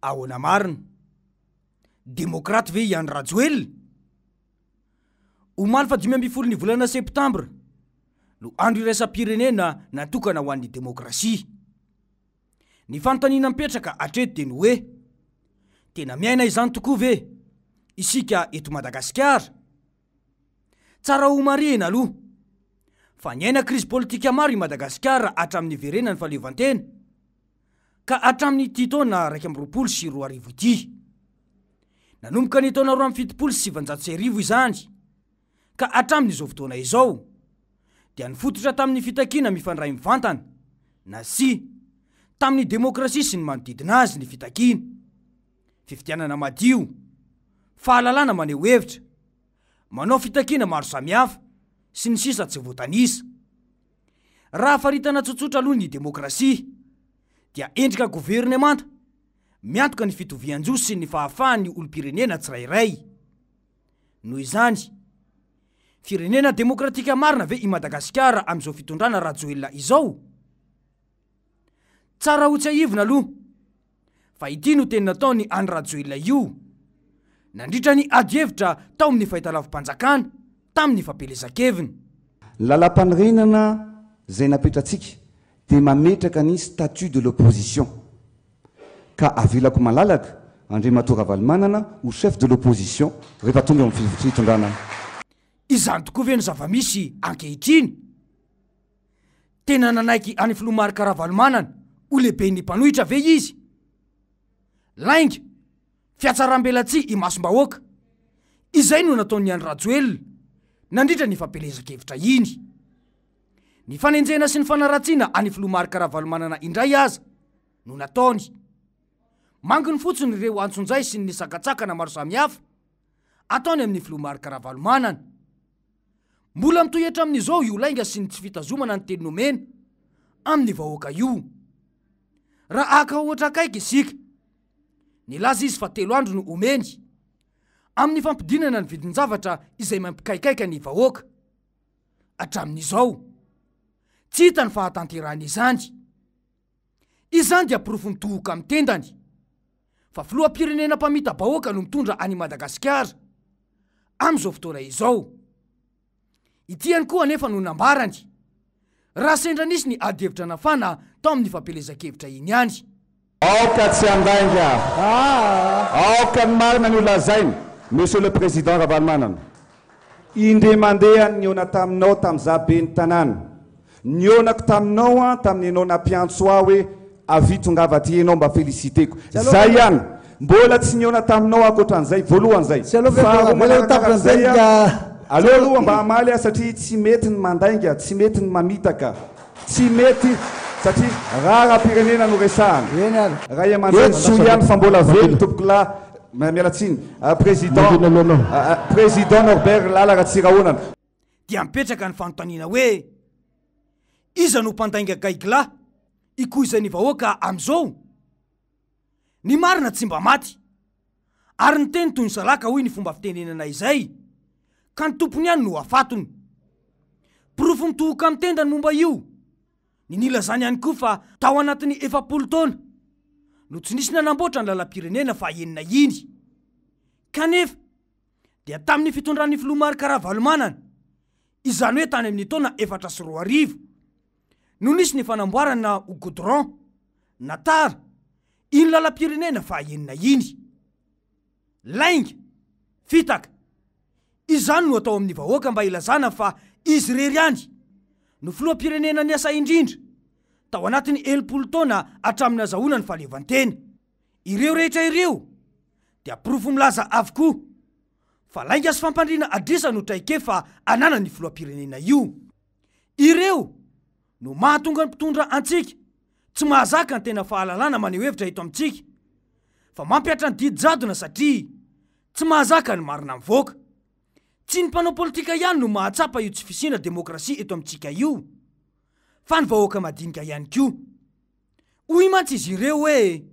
Ahoana marina? Demokraty ve i Andry Rajoelina? Omaly faha 15 ny volana septambra no andro iraisam-pirenena natokana ho an'ny demokrasia. Ny fanontaniana mipetraka hatreto dia ny hoe, tena miaina izany tokoa ve isika eto Madagasikara? Tsara homarihina aloha fa niaina krizy politika maro i Madagasikara hatramin'ny niverenan'ny fahaleovantena ka hatramin'ity taona 2021 ity. Nanomboka ny taona 1972 izany ka hatramin'izao fotoana izao dia nifototra tamin'ny fitakiana mifandray mivantana na tsia tamin'ny demokrasia sy ny manodidina azy ny fitakiana, fifidianana madio, fahalalana maneho hevitra, manao fitakiana maro samihafa, sy ny sisa tsy voatanisa. Raha faritana tsotsotra aloha ny demokrasia dia endrika governemanta miantoka ny fitovian-jo sy ny fahafahan'ny olom-pirenena tsirairay. Noho izany, firenena demokratika marina ve i Madagasikara amin'izao fitondrana Rajoelina izao? Tsara hotsiahivina aloha fa ity no teny nataon'i Andry Rajoelina io nandritra ny adihevitra tao amin'ny fahitalavi-panjakana tamin'ny fampielezan-keviny. Ny lalàmpanorenana izay napetratsika dia mametraka ny statut de l'opposition ka avelako malalaka Andriamatoa Ravalomanana ho chef de l'opposition rehefa tonga eo amin'ny fitondrana. Izany tokoa ve no zava-misy ankehitriny? Tena nanaiky an'i Filoha Marc Ravalomanana ho lehiben'ny mpanohitra ve izy? Lainga, fihatsaram-belatsihy imasom-bahoaka. Izay no nataon'i Andry Rajoelina nandritra ny fampielezan-kevitra iny. Ny fanenjehana sy ny fanaratsiana an'i Filoha Marc Ravalomanana indray aza no nataony. Manginy fotsiny ireo antsonjay sy ny sakantsakana maro samihafa ataony amin'ny Filoha Marc Ravalomanana. Mbola mitohy hatramin'izao io lainga sy ny tsy fitazomana ny teny nomena amin'ny vahoaka io. Raha haka ohatra akaiky isika, nilaza izy fa telo andro no omeny amin'ny fampidinana ny vidin-javatra izay mampikaikaika ny vahoaka. Hatramin'izao, tsy hita ny fahatanterahana izany. Izany dia porofo mitohoka amin'ny tendany fa filoham-pirenena mpamita-bahoaka no mitondra an'i Madagasikara amin'izao fotoana izao. Ity ihany koa anefa no nambarany raha sendra nisy ny adihevitra nafana tao amin'ny fampielezan-kevitra iny ihany. Aoka tsy handainga. Aoka ny marina no lazaina, Monsieur le Président Ravalomanana. Indray mandeha nihaona taminao tamin'izaho ben'ny tanàna. Nihaonako taminao an tamin'ny ianao nampiantso ahy hoe avia tongava aty ianao mba féliciter-ko. Zay ihany. Mbola tsy nihaona taminao ankoatran'izay. Voalohany zay. Faharoa manarakarak'izay an, aleo aloha mba hamaly aho satria tsy mety ny mandainga, tsy mety ny mamitaka. Tsy mety satria raharaham-pirenena no resahana. Ray aman-dreny soa ihany fa mbola velona tompokolahy, miala tsiny, président, président Norbert Lala Ratsirahonana. Dia mipetraka ny fanontaniana hoe, iza no mpandainga gaigilahy ikoizan'ny vahoaka amin'izao? Ny marina tsy mba maty. Ary ny teny toy ny salaka hoy ny fomba fitenenana izay, ka ny tompony ihany no afatony. Porofo mitohoka amin'ny tenda ny momba io, ny nilazany ihany koa fa tao anatin'ny 40 taona no tsy nisy nanamboatra ny lalam-pirenena faha-enina iny. Kanefa dia tamin'ny fitondran'ny filoha Marc Ravalomanana, izany hoe tany amin'ny taona 2004, no nisy ny fanamboarana ho goudron na tara iny lalam-pirenena faha-enina iny. Lainga, fitaka, izany no atao amin'ny vahoaka mba hilazana fa izy irery ihany no filoham-pirenena niasa indrindra tao anatin'ny 60 taona hatramin'ny nazahoana ny fahaleovantena. Ireo rehetra ireo dia porofo milaza avokoa fa lainga sy fampandriana adrisa no traikefa ananan'ny filoham-pirenena io. Ireo no mahatonga ny mpitondra antsika tsy mahazaka ny tena fahalalana maneho hevitra eto amintsika fa mampihatra ny didy jadona satria tsy mahazaka ny marina mivoaka. Tsy ny mpanao politika ihany no mahatsapa io tsy fisiana demokrasia eto amintsika io fa ny vahoaka madinika ihany koa. Hoy mantsy izy ireo hoe.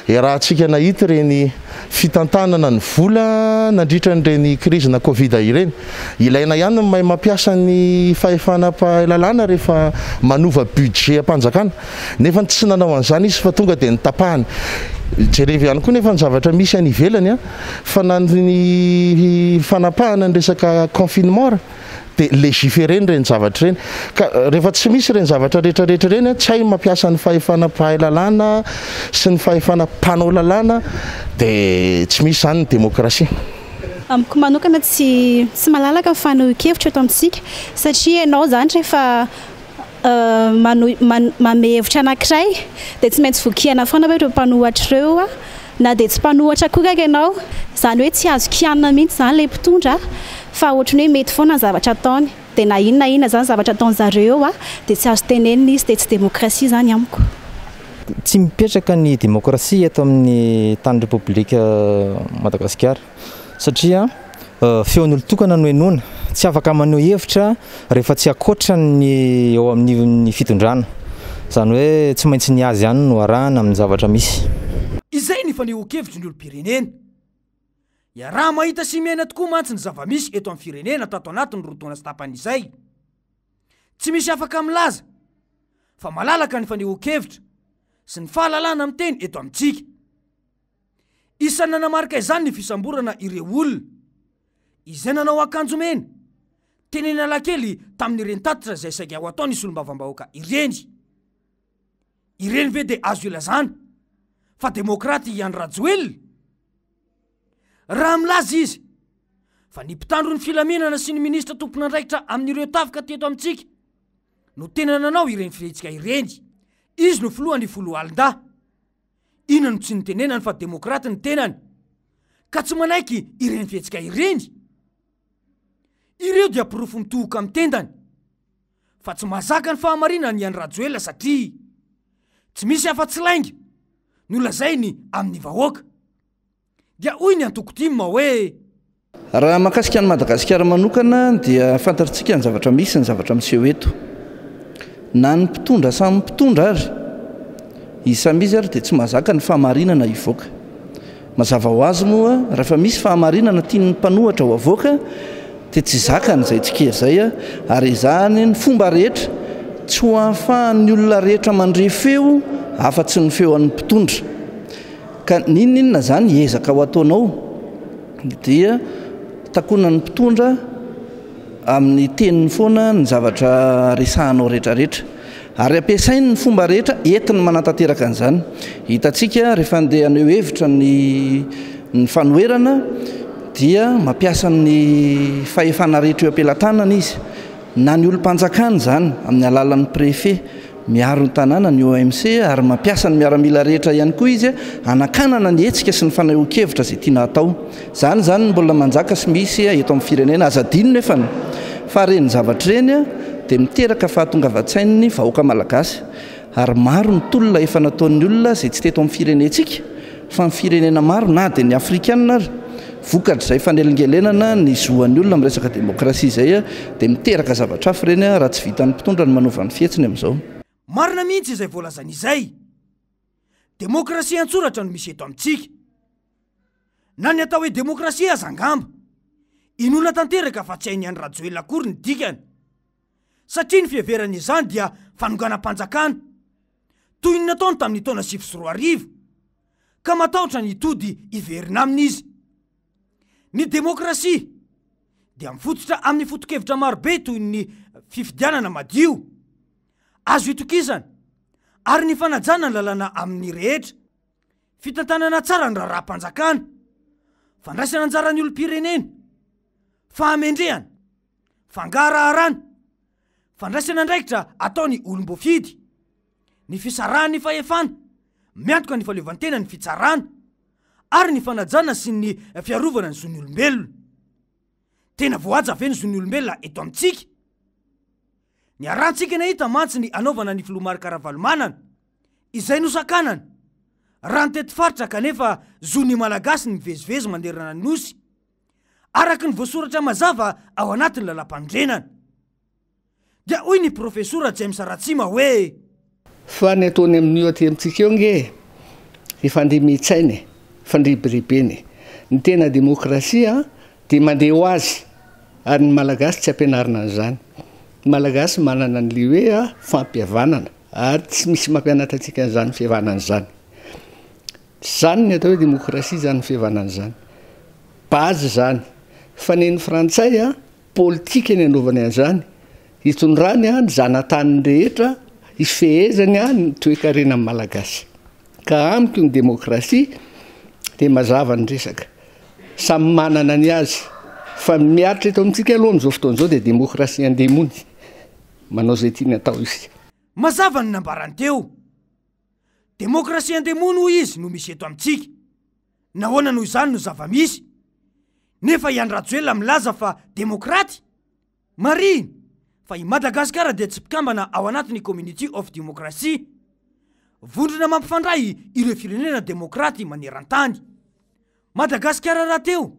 Iarahantsika nahita ireny fitantanana ny vola nandritra an'ireny crise-na Covid ireny. Ilaina ihany ny mahay mampiasa ny fahefana mpahay lalàna rehefa manova budget am-panjakana. Nefa tsy nanao an'izany izy fa tonga dia notapahany. Jerevo ihany koa nefa ny zavatra misy any ivelany fa na ny fanapahana ny resaka confinement ara dia légiférer-ny ireny zavatra ireny. Ka rehefa tsy misy ireny zavatra rehetra rehetra ireny, tsy hay ny mampiasa ny fahefana mpahay lalàna sy ny fahefana mpanao lalàna dia tsy misy izany ny demokrasia. Amiko manokana tsy tsy malalaka ny fanehoan-kevitra eto amintsika satria ianao izany rehefa manohy manome hevitra anankiray dia tsy maintsy vokiana foana hoe ireo mpanohatra ireo na dia tsy mpanohatra akory ary ianao. Izany hoe tsy azo kianina mihitsy izany ilay mpitondra fa ohatran'ny hoe mety foana ny zavatra ataony. Dia na inona na inona izany zavatra ataon'zareo eo dia tsy azo tenenina izy dia tsy demokrasia izany amiko. Tsy mipetraka ny demokrasia eto amin'ny tany Repoblika Madagasikara satria feon'olon-tokana no henoina, tsy afaka maneho hevitra rehefa tsy ankoatra ny eo amin'ny fitondrana, izany hoe tsy maintsy ny azy ihany no arahana amin'ny zavatra misy. Izay ny fanehoan-kevitry ny olom-pirenena. Iaraha-mahita sy miaina tokoa mantsy ny zava-misy eto amin'ny firenena tato anatin'ny roa taona sy tapany izay. Tsy misy afaka milaza fa malalaka ny fanehoan-kevitra sy ny fahalalahana miteny eto amintsika. Isan'ny nanamarika izany ny fisamborana ireo olona izay nanao akanjo mena teny Analakely tamin'ireny tatitra izay saika ho ataon'ny solombavambahoaka ireny. Ireny ve dia azo ilazana fa demokraty i Andry Rajoelina? Raha milaza izy fa ny mpitandro ny filaminana sy ny minisitra tompon'andraikitra amin'ireo tafika teto amintsika no tena nanao ireny fihetsika ireny, izy no filohan'ny foloalindahy. Inona no tsy nitenenany fa demokraty ny tenany ka tsy manaiky ireny fihetsika ireny? Ireo dia porofo mitohoka amin'ny tendany fa tsy mahazaka ny fahamarinany i Andry Rajoelina satria tsy misy afa-tsy lainga no lazainy amin'ny vahoaka. Dia hoy ny antoko tim hoe. Raha mahakasika an'i Madagasikara manokana dia fantatrtsika ny zavatra misy, ny zavatra miseho eto. Na ny mpitondra samy mpitondra ary, izy samy izy ary dia tsy mahazaka ny fahamarinana hivoaka. Mazava ho azy moa rehefa misy fahamarinana tian'ny mpanohatra ho avoaka dia tsy zakany izay tsikera izay ary ezahany ny fomba rehetra tsy ho ahafahan'ny olona rehetra mandre feo afa-tsy ny feo an'ny mpitondra. Ka n'inon'inona izany ezaka ho ataonao dia takonan'ny mpitondra amin'ny teniny foana ny zavatra resahanao rehetrarehetra. Ary ampiasainy ny fomba rehetra entiny manatanteraka an'izany. Hitantsika rehefa andeha haneho hevitra ny ny fanoherana dia mampiasa ny fahefana rehetra eo am-pelatanana izy. Na ny olom-panjakana izany amin'ny alalan'ny préfet. Miaro ny tanàna ny OMC ary mampiasa ny miaramila rehetra ihany koa izy hanakanana ny hetsika sy ny fanehoan-kevitra izay tiana hatao. Izany izany no mbola manjaka sy misy eto amin'ny firenena. Aza adino nefany fa ireny zavatra ireny dia miteraka fahatongavan-tsain'ny vahoaka malagasy ary maro ny tolona efa nataon'ny olona izay tsy teto amin'ny firenentsika fa ny firenena maro na dia ny afrikana ary vokatr'izay fanelingelenana ny zo an'ny olona amin'ny resaka demokrasia izay dia miteraka zavatra hafa ireny raha tsy vitan'ny mpitondra ny manova ny fihetsiny amin'izao. Marina mihitsy izay voalazany izay. Demokrasia an-tsoratra no misy eto amintsika. Na ny atao hoe demokrasia aza angamba, inoana tanteraka fa tsy hain'i Andry Rajoelina akory ny dikany. Satria ny fiheverany izany dia fanonganam-panjakana, toy ny nataony tamin'ny taona 2009, ka matahotra ny hitody hiverina aminy izy. Ny demokrasia dia mifototra amin'ny foto-kevitra marobe toy ny fifidianana madio, azo itokisana, ary ny fanajana ny lalàna amin'ny rehetra, fitantanana tsara ny raharaham-panjakana, fandraisana anjara ny olom-pirenena, fahamendrehana, fangaraharana, fandraisana andraikitra ataon'ny olom-boafidy, ny fisarahan'ny fahefana, miantoka ny fahaleovantenan'ny fitsarana, ary ny fanajana sy ny fiarovana ny zon'ny olombelona. Tena voahaja ve ny zon'ny olombelona eto amintsika? Niarahantsika nahita mantsy ny hanaovana ny filoha Marc Ravalomanana, izay nosakanana raha nitety faritra kanefa zon'ny Malagasy ny mivezivezy manerana ny Nosy, araka ny voasoratra mazava ao anatin'ny lalàmpanorenana. Dia hoy ny Profesora James Ratsima hoe. Fa ny ataony amin'io aty amintsika io ange e fandemen-tsaina e, fandrebirebena e. Ny tena demokrasia dia mandeha ho azy ary ny Malagasy tsy ampianarina an'izany. Ny Malagasy manana an'ilay hoe fampihavanana ary tsy misy mampianatra antsika an'izany fihavanana izany. Izany ny atao hoe demokrasia izany fihavanana izany. Base izany. Fa ny an'ny frantsay a, politika ny anaovany an'izany. Hitondrany ny zanatany rehetra, hifehezany ny toekarenan'ny Malagasy. Ka amiko ny demokrasia dia mazava ny resaka. Samy manana ny azy. Fa ny mihatra eto amintsika aloha amin'izao fotoana izao dia demokrasia an-demony. Manao izay tiany atao izy. Mazava ny nambarany teo. Demokrasia an-demony hoy izy no misy eto amintsika. Nahoana no izany no zava-misy? Nefa i Andry Rajoelina milaza fa demokraty? Marihina fa i Madagasikara dia tsy mpikambana ao anatin'ny Community of Democracy, vondrona mampifandray ireo firenena demokraty maneran-tany. Madagasikara rahateo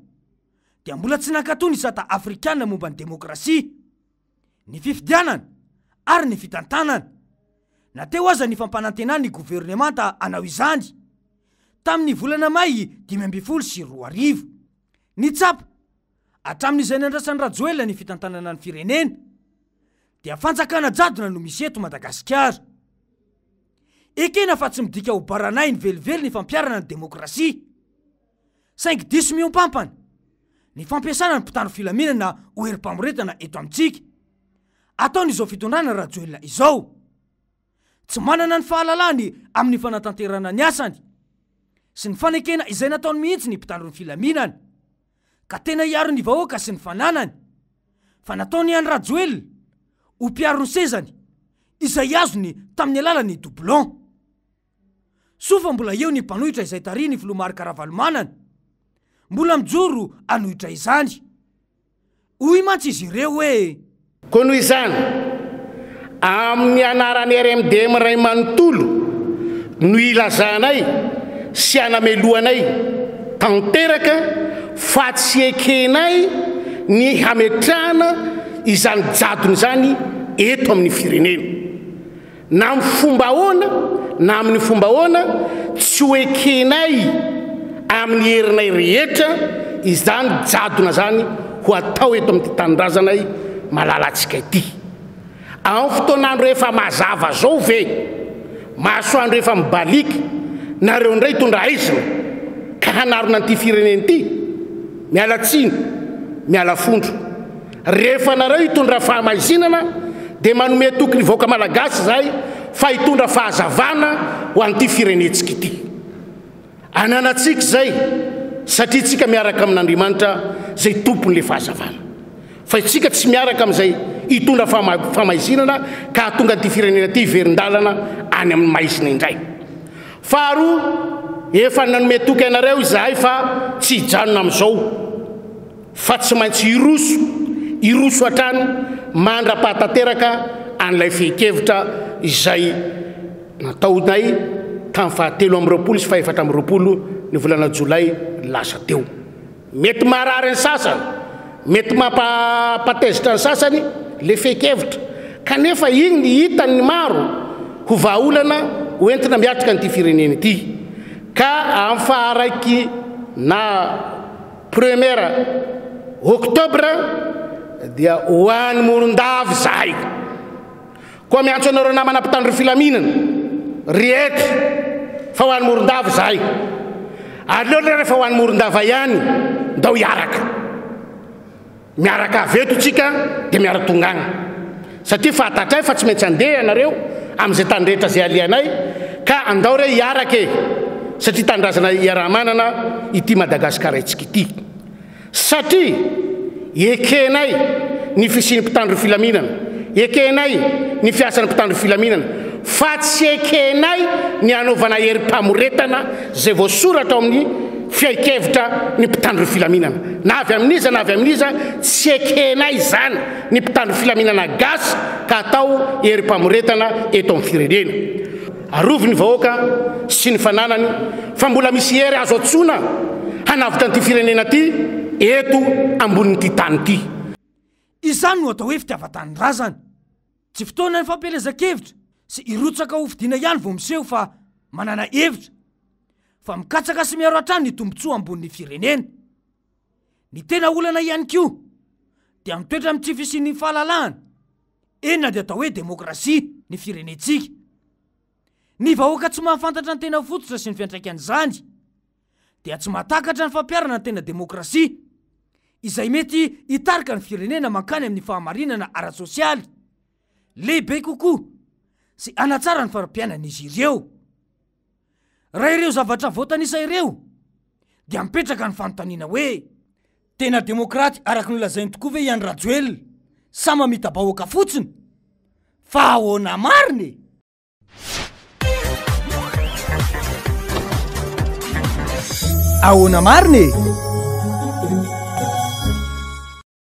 dia mbola tsy nankatò ny sata afrikana momba ny demokrasia, ny fifidianana ary ny fitantanana, na teo aza ny fampanantenan'ny governemanta hanao izany tamin'ny volana may 2015. Nitsapa Hatramin'izay nandrasan'i Rajoelina ny fitantanana ny firenena dia fanjakana jadona no misy eto Madagasikara. Ekena fa tsy midika ho baranahiny velively ny fampiharana ny demokrasia. Saingy diso mihoampampana ny fampiasana ny mpitandro filaminana ho herim-pamoretana eto amintsika. Ataon'izao fitondrana Rajoelina izao. Tsy manana ny fahalalany amin'ny fanatanterahana ny asany sy ny fanekena izay nataony mihitsy ny mpitandro ny filaminana ka tena hiaro ny vahoaka sy ny fananany fa nataony Andry Rajoelina ho mpiaro ny sezany izay azony tamin'ny alalan'ny doublon. Soa fa mbola eo ny mpanohitra izay tarihin'ny filoha Marc Ravalomanana mbola mijoro hanohitra izany. Hoy mantsy izy ireo hoe. Koa noho izany, amin'ny anaran'ny RMDM iray manontolo no ilazanay sy anamelohanay tanteraka fa tsy ekenay ny hametrahana izany jadona izany eto amin'ny firenena. Na amin'ny fomba ahoana na amin'ny fomba ahoana, tsy ho ekenay amin'ny herinay rehetra izany jadona izany ho atao eto amin'ity tanindrazanay malalantsika ity. Amin'ny fotoan'andro efa mazava zao ve, masoandro efa mibaliaka, nareo indray hitondra haizina ka hanarona an'ity firenena ity? Miala tsiny, miala fondro. Rehefa nareo hitondra fahamaizinana dia manome toky ny vahoaka malagasy izahay fa hitondra fahazavana ho an'ity firenentsika ity. Ananantsika izay satria tsika miaraka amin'Andriamanitra izay tompon'ilay fahazavana. Fa isika tsy miaraka amin'izay hitondra fahamaizinana ka hahatonga an'ity firenena ity hiverin-dalana any amin'ny maizina indray. Faharoa, efa nanome toky anareo izahay fa tsy hijanona amin'izao. fa tsy maintsy hiroso, hiroso hatrany mandra-pahatanteraka an'ilay fehin-kevitra izay nataonay tamin'ny faha 23 sy faha 24 ny volana jolay lasa teo. Mety maharary ny sasany, mety mampatezitra ny sasany ilay fehin-kevitra, kanefa iny ny hitan'ny maro ho vahaolana hoentina miatrika an'ity firenena ity, ka amin'ny faha raiky na Première octobre dia ho any Morondava izahay. Koa miantso anareo namana mpitandro filaminana rehetra fa ho any Morondava izahay. Aleo re rehefa ho any Morondava ihany ndao hiaraka. Miaraka avy eto tsika dia miara-tonga agny. Satria fantatray fa tsy maintsy andeha ianareo amin'izay tany rehetra izay alehanay ka andao re hiaraka e! Satria tanindrazana iaraha-manana ity Madagasikara itsika ity. Satria ekenay ny fisian'ny mpitandro filaminana, ekenay ny fiasan'ny mpitandro filaminana, fa tsy ekenay ny hanaovana herim-pamoretana izay voasoratra ao amin'ny fihaikevitra ny mpitandro filaminana. Na avy amin'iza na avy amin'iza, tsy ekenay izany ny mpitandro filaminana gasy ka atao herim-pamoretana eto amin'ny firenena. Arovy ny vahoaka sy ny fananany fa mbola misy hery azo antsoina hanavotra an'ity firenena ity eto ambonin'ity tany ity. Izany no atao hoe fitiavan-tanindrazana. Tsy fotoana ny fampielezan-kevitra sy hirotsaka ho fidiana ihany vao miseho fa manana hevitra, fa mikatsaka sy miaro hatrany ny tombontsoa ambonin'ny firenena. Ny tena olana ihany koa dia mitoetra amin'ny tsy fisian'ny fahalalahana, eny na dia atao hoe demokrasia ny firenentsika. Ny vahoaka tsy mahafantatra ny tena fototra sy ny fiantraikan'izany. dia tsy mahatakatra ny fampiharana ny tena demokrasia, izay mety hitarika ny firenena mankany amin'ny fahamarinana ara-tsosialy lehibe kokoa sy hanatsara ny fari-piainan'izy ireo. Raha ireo zavatra voatanisa ireo dia mipetraka ny fanontaniana hoe, tena demokraty araka ny nolazainy tokoa ve i Andry Rajoelina sa mamita-bahoaka fotsiny? Fa ahoana marina e? Ahoana marina e?